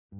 Is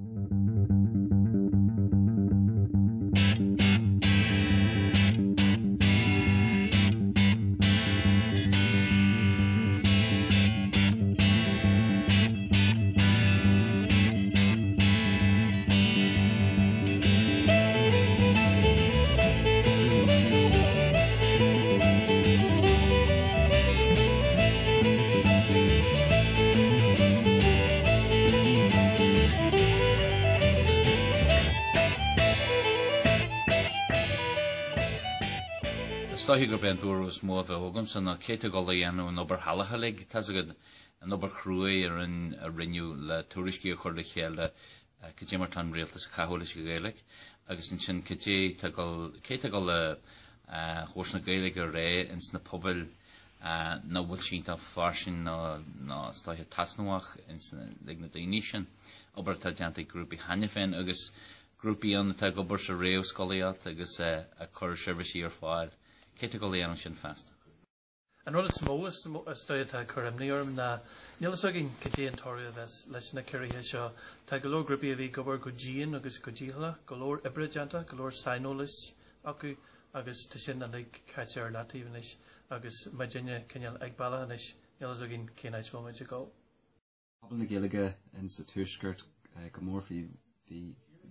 dóiche gurb é an buaireamh is mó a bheadh agamsa ná cé tá ag dul a dhéanamh an obair shalach uilig, tá's agat, an obair chruaidh a a rinneadh le tuairiscí a chur le chéile cad é mar tá an rialtas ag caitheamh leis an Ghaeilge agus ansin cad é tá ag dul, cé tá ag dul a thabhairt na Gaeilge ar aghaidh ins na pobail nach bhfuil sí iontach fairsing nó nó is dóiche taitneamhach ins na, ag na daoine sin. Obair atá déanta ag grúpaí cheana féin agus grúpaí ann atá ag obair sa réamhscolaíocht agus ag cur seirbhísí ar fáil. Cé tá ag dul a dhéanamh sin feasta? An rud is mó is dóigh atá ag cur imní orm ná níl fhios againn cad é an toradh a bheas leis na ciorruithe seo. Tá go leor grúpaí a bhí ag obair go dian agus go dícheallach, go leor oibre déanta, go leor saineolais acu agus tá sin uilig caite ar leataobh anois agus muidinne cineál ag bealach anois, níl fhios againn cén áit a bhfuil muid ag dul. Pobal na Gaeilge in sa Tuaisceart go mór faoi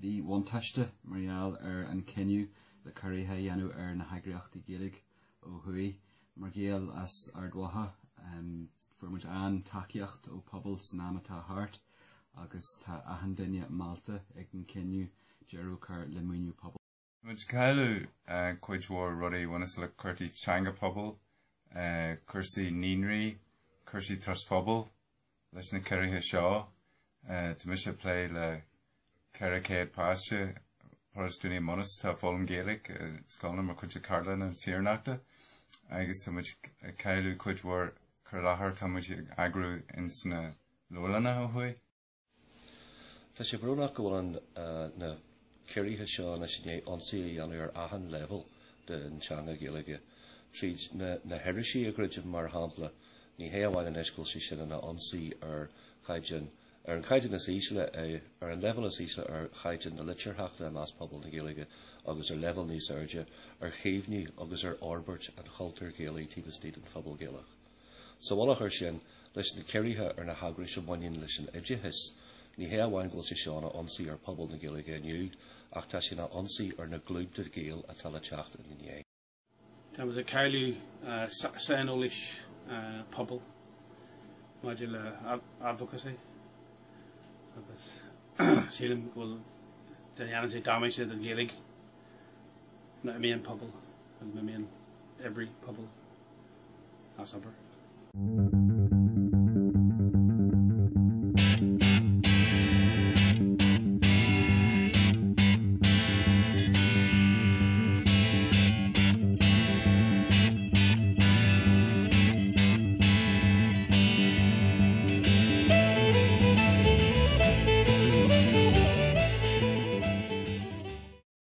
mhíbhuntáiste mar gheall ar an chinneadh le ciorruithe a dhéanamh ar na heagraíochtaí Gaeilge ó thuaidh. Mar Ghaeil as Ard Mhacha, fuair muid an-tacaíocht ó pobal san am atá thart agus tá achan duine meallta ag an chinneadh deireadh a chur le maoiniú pobal. Tá muid ag cailleadh cuid mhór rudaí a bhaineas le cúrsaí teanga pobail, cúrsaí naíonraí, cúrsaí trasphobail leis na ciorruithe seo. Tá mise ag plé le 400 páiste Protastúnaigh i Monus atá ag foghlaim Gaeilge i scoileanna mar chuid de cartlanna na saoránachta agus tá muid ag cailleadh cuid mhór cur i láthair atá muid ag eagrú ins na leabharlanna ó thuaidh. Tá sé brónach go bhfuil na ciorruithe seo anois i ndiaidh ionsaí a dhéanamh ar achan leibhéal den teanga Ghaeilge. Tríd na hirisí a dhruidim, mar shampla, ní hé amháin anois go bhfuil sé sin ina ionsaí ar chaighdeán, ar an chaighdeán is ísle, ar an leibhéal is ísle ar chaighdeán na litearthachta i measc pobal na Gaeilge agus ar leibhéal níos airde ar chaomhnú agus ar fhorbairt an chultúir Ghaelaigh taobh istigh den phobal Gaelach. Sa mhullach air sin, leis na ciorruithe ar na heagrais a bhaineann leis an oideachas, ní hé amháin go bhfuil sé seo ina ionsaí ar phobal na Gaeilge inniu, ach tá sé ina ionsaí ar na glúnta Gael atá le teacht ina ndiaidh. Tá muid ag cailleadh saineolais pobail maidir le advocacy agus sílim go bhfuil déanann sé damáiste don Ghaeilge má imíonn pobal agus má imíonn oibrí pobail as obair.